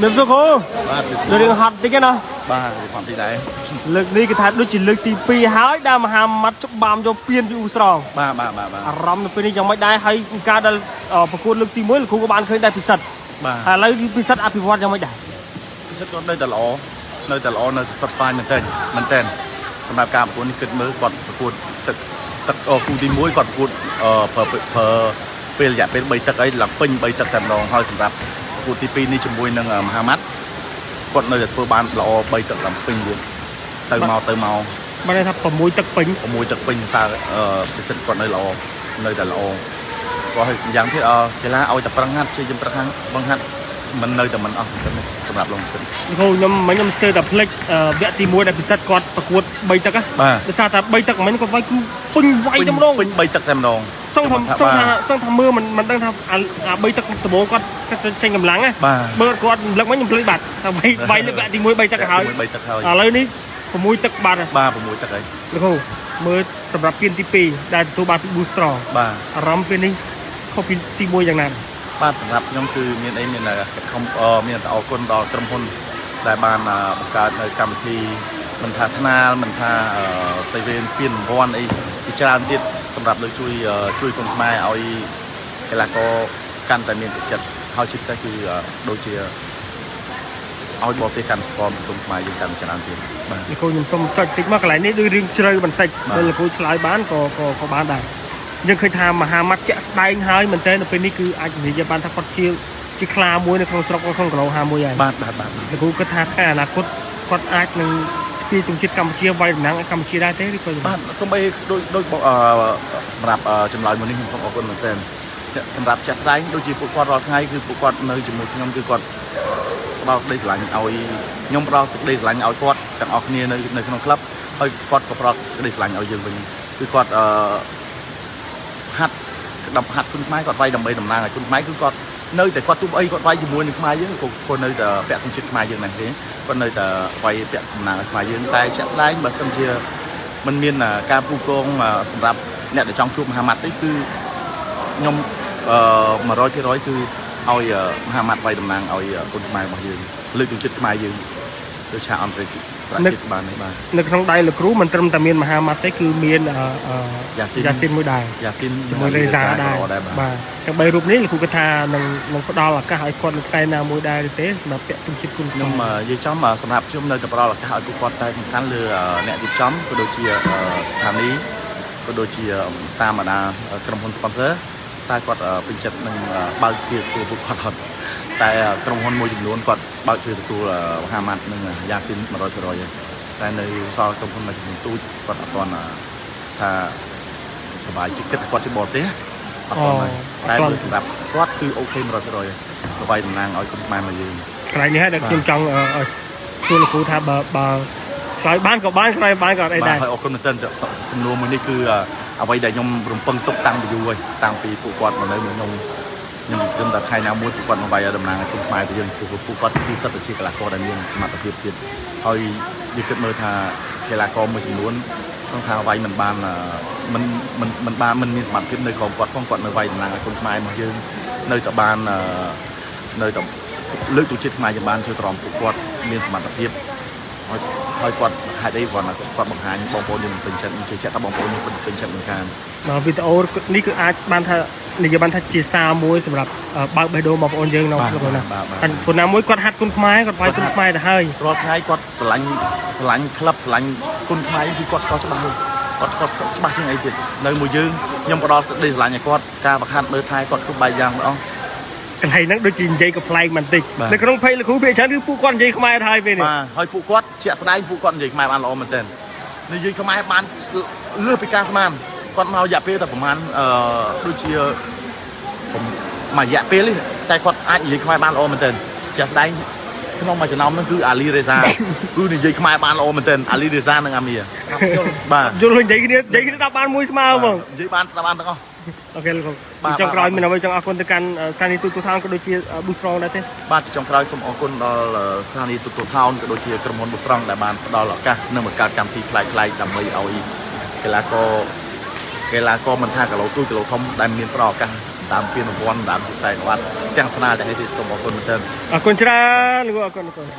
មានសុខគ្រូ បាទ រឿងហត់តិចណា បាទហត់តិចដែរ លើកនេះគឺថាដូចជាលើកទី2ហើយដែលមហាម៉ាត់ច្បាមយកពៀនពីអ៊ូស្រង បាទបាទបាទបាទ អារម្មណ៍នៅពេលនេះយ៉ាងម៉េចដែរហើយការដែលប្រកួតលើកទី1លោកគ្រូក៏បានឃើញដែរពិសិដ្ឋ បាទ ហើយឥឡូវពិសិដ្ឋអភិវឌ្ឍយ៉ាងម៉េចដែរ ពិសិដ្ឋគាត់នៅតែល្អនៅតែល្អនៅតែសុទ្ធស្វាយមែនទែនមែនទែនសម្រាប់ការប្រកួតនេះគិតមើលគាត់ប្រកួតទឹកទឹកគូទី1គាត់ប្រកួតប្រើប្រើពេលរយៈពេល3ទឹកអីឡើងពេញ3ទឹកតែម្ដងហើយសម្រាប់ប្រកួតទី2នេះជាមួយនឹងមហាម៉ាត់គាត់នៅតែធ្វើបានល្អ3ទឹកឡើងពេញទៀតទៅមកទៅមក បានន័យថា6ទឹកពេញ 6ទឹកពេញសារពិសិដ្ឋគាត់នៅល្អនៅតែល្អគាត់ឲ្យយ៉ាងទៀតកីឡាឲ្យតែប្រឹងហាត់ព្យាយាមប្រឹងហាត់បង្ហាត់មិននៅតែមិនអស់សង្ឃឹមទេសម្រាប់លោកពិសិដ្ឋ គ្រូខ្ញុំមិញខ្ញុំស្ទើរតែភ្លេចវគ្គទី1ដែលពិសិដ្ឋគាត់ប្រកួត3ទឹកដោយសារតែ3ទឹកមិញគាត់វាយគឺពេញវាយតែម្ដង ពេញ3ទឹកតែម្ដង សឹងថាសឹងថាសឹងថាមើលមិនមិនដឹងថាអា3ទឹកដំបូងគាត់ចេញកម្លាំងណាបើគាត់រំលឹកមិញខ្ញុំភ្លេចបាត់ថាវាយវាយលើកវគ្គទី1 3ទឹកហើយ 3ទឹកហើយ ឥឡូវនេះ6ទឹកបាត់ បាទ6ទឹកហើយ លោកគ្រូមើលសម្រាប់ពានទី2ដែលទទួលបានពី Booster បាទ អារម្មណ៍ពេលនេះខុសពីទី1យ៉ាងណា បាទសម្រាប់ខ្ញុំគឺមានអីមានខំមានតែអរគុណដល់ក្រុមហ៊ុនដែលបានបង្កើតនៅកម្មវិធីមិនថាថ្នាលមិនថាសៃវេនពានរង្វាន់អីជាច្រើនទៀតសម្រាប់លើជួយជួយគុនខ្មែរឲ្យកីឡាករកាន់តែមានទឹកចិត្តហើយជាពិសេសគឺដូចជាឲ្យបរទេសកាន់ស្គាល់គុនខ្មែរយើងកាន់ច្រើនទៀតបាទ លោកគ្រូខ្ញុំសូមចុចតិចមកកន្លែងនេះដូចរឿងជ្រៅបន្តិចបើលោកគ្រូឆ្លើយបានក៏ក៏ក៏បានដែរយើងឃើញថាមហាម៉ាត់ជាក់ស្ដែងហើយមែនតើនៅពេលនេះគឺអាចនិយាយបានថាគាត់ជាជាខ្លាមួយនៅក្នុងស្រុកក្នុងគីឡូ51ហើយ បាទបាទបាទ លោកគ្រូគិតថាថ្ងៃអនាគតគាត់អាចនឹងស្ពាយទង់ជាតិកម្ពុជាវាយតំណាងឲ្យកម្ពុជាដែរទេឬក៏យ៉ាង បាទសូម្បីដូចដូចសម្រាប់ចម្លើយមួយនេះខ្ញុំសូមអរគុណមែនទែនសម្រាប់ជាក់ស្ដែងដូចជាពួកគាត់រាល់ថ្ងៃគឺពួកគាត់នៅជាមួយខ្ញុំគឺគាត់ផ្ដល់ក្តីស្រឡាញ់ឲ្យខ្ញុំផ្ដល់សេចក្តីស្រឡាញ់ឲ្យគាត់ទាំងអស់គ្នានៅនៅក្នុងក្លឹបហើយគាត់ក៏ផ្ដល់សេចក្តីស្រឡាញ់ឲ្យយើងវិញគឺគាត់អឺហាត់ដល់ហាត់គុនខ្មែរគាត់វាយដើម្បីតំណាងឲ្យគុនខ្មែរគឺគាត់នៅតែគាត់ទោះអីគាត់វាយជាមួយនឹងខ្មែរយើងក៏គាត់នៅតែពាក់ទង់ជាតិខ្មែរយើងដែរទេគាត់នៅតែវាយពាក់តំណាងឲ្យខ្មែរយើងតែជាក់ស្ដែងបើសិនជាมันមានការពូកងសម្រាប់អ្នកដែលចង់ជួបមហាម៉ាត់ទេគឺខ្ញុំ100%គឺឲ្យមហាម៉ាត់វាយតំណាងឲ្យគុនខ្មែររបស់យើងលើកទង់ជាតិខ្មែរយើងទៅឆាកអន្តរជាតិប្រាក់ជាតិបាននេះបាទ នៅក្នុងដៃលោកគ្រូមិនត្រឹមតែមានមហាម៉ាត់ទេគឺមាន យ៉ាស៊ីន យ៉ាស៊ីនមួយដែរ យ៉ាស៊ីន ជាមួយរេសាដែរ បាទ បាទទាំង3រូបនេះលោកគ្រូគិតថានឹងនឹងផ្ដល់ឱកាសឲ្យគាត់នៅថ្ងៃណាមួយដែរឬទេសម្រាប់ពាក់ទង់ជាតិគុន ខ្ញុំនិយាយចំសម្រាប់ខ្ញុំនៅតែផ្ដល់ឱកាសឲ្យពួកគាត់តែសំខាន់លើអ្នករៀបចំក៏ដូចជាស្ថានីយ៍ក៏ដូចជាតាមបណ្ដាក្រុមហ៊ុន sponsor តែគាត់ពេញចិត្តនឹងបើកទ្វារទទួលពួកគាត់អត់តែក្រុមហ៊ុនមួយចំនួនគាត់បើកទ្វារទទួលមហាម៉ាត់និងយ៉ាស៊ីន100%ហើយតែនៅសល់ក្រុមហ៊ុនមួយចំនួនទូចគាត់អត់ទាន់ថាសบายចិត្តគិតថាគាត់ជាបរទេសអត់ទាន់ហើយតែបើសម្រាប់គាត់គឺ OK 100%ហើយវាយតំណាងឲ្យគុនខ្មែរមកយើង កន្លែងនេះហើយដែលខ្ញុំចង់ឲ្យជួលលោកគ្រូថាបើបើឆ្លើយបានក៏បានឆ្លើយបានក៏អត់អី បា ដែរ ទហើយអរគុណមែនទែនសំណួរមួយនេះគឺអ្វីដែលខ្ញុំរំពឹងទុកតាំងពីយូរហើយតាំងពីពួកគាត់មកនៅមួយខ្ញុំខ្ញុំសង្ឃឹមថាថ្ងៃណាមួយពួកគាត់នឹងវាយឲ្យតំណាងឲ្យគុនខ្មែរទៅយើងពួកពួកគាត់គឺសិតតែជាកីឡាករដែលមានសមត្ថភាពទៀតហើយយើងគិតមើលថាកីឡាករមួយចំនួនសង្ឃថាវាយមិនបានមិនមិនមិនបានមិនមានសមត្ថភាពនៅក្រោមគាត់ផងគាត់នៅវាយតំណាងឲ្យគុនខ្មែរមកយើងនៅតែបាននៅតែលើកទង់ជាតិខ្មែរយើងបានជួយទ្រាំពួកគាត់មានសមត្ថភាព ហើយហើយគាត់ហេតុអីគាត់គាត់បង្ហាញបងប្អូនយើងមិនពេញចិត្តខ្ញុំជឿជាក់ថាបងប្អូនយើងពេញចិត្តមិនខាន បាទវីដេអូនេះគឺអាចបានថានិយាយបានថាជាសារមួយសម្រាប់បើកបេះដូងបងប្អូនយើងនៅលោកណាតែព្រោះណាមួយគាត់ហាត់គុនខ្មែរគាត់វាយគុនខ្មែរទៅហើយ រាល់ថ្ងៃគាត់ស្រឡាញ់ស្រឡាញ់ក្លឹបស្រឡាញ់គុនខ្មែរគឺគាត់ស្គាល់ច្បាស់គាត់ស្គាល់ច្បាស់ជាងអីទៀតនៅមួយយើងខ្ញុំផ្ដល់សេចក្តីស្រឡាញ់ឲ្យគាត់ការបង្ហាត់មើលថែគាត់គ្រប់បែបយ៉ាងទាំងអស់ កន្លែងហ្នឹងដូចជានិយាយកំប្លែងបន្តិចនៅក្នុង page លោកគ្រូភាគច្រើនគឺពួកគាត់និយាយខ្មែរហើយពេលនេះ បាទហើយពួកគាត់ជាក់ស្ដែងពួកគាត់និយាយខ្មែរបានល្អមែនទែននិយាយខ្មែរបានលើសពីការស្មានគាត់មករយៈពេលតែប្រហែលអឺដូចជាមួយរយៈពេលនេះតែគាត់អាចនិយាយខ្មែរបានល្អមែនទែនជាក់ស្ដែងក្នុងមួយចំណោមហ្នឹងគឺអាលីរេសាគឺនិយាយខ្មែរបានល្អមែនទែនអាលីរេសានិងអាមៀបាទ យល់និយាយគ្នានិយាយគ្នាដល់បានមួយស្មើហ្មង និយាយបានស្ដាប់បានទាំងអស់ OK លោកគ្រូចុងក្រោយមានអ្វីចង់អរគុណទៅកាន់ស្ថានីយ៍ទូរទស្សន៍ថោនក៏ដូចជាប៊ូស្រងដែរទេ បាទចុងក្រោយសូមអរគុណដល់ស្ថានីយ៍ទូរទស្សន៍ថោនក៏ដូចជាក្រុមហ៊ុនប៊ូស្រងដែលបានផ្ដល់ឱកាសនិងបង្កើតកម្មវិធីប្លែកៗដើម្បីឲ្យកីឡាករកីឡាករមិនថាគីឡូទូចគីឡូធំដែលមានផ្ដល់ឱកាស តាមពានរង្វាន់តាមជាខ្សែក្រវ៉ាត់ទាំងថ្នាលទាំងអីទៀតសូមអរគុណមែនទែន អរគុណច្រើនលោកអរគុណអរគុណ។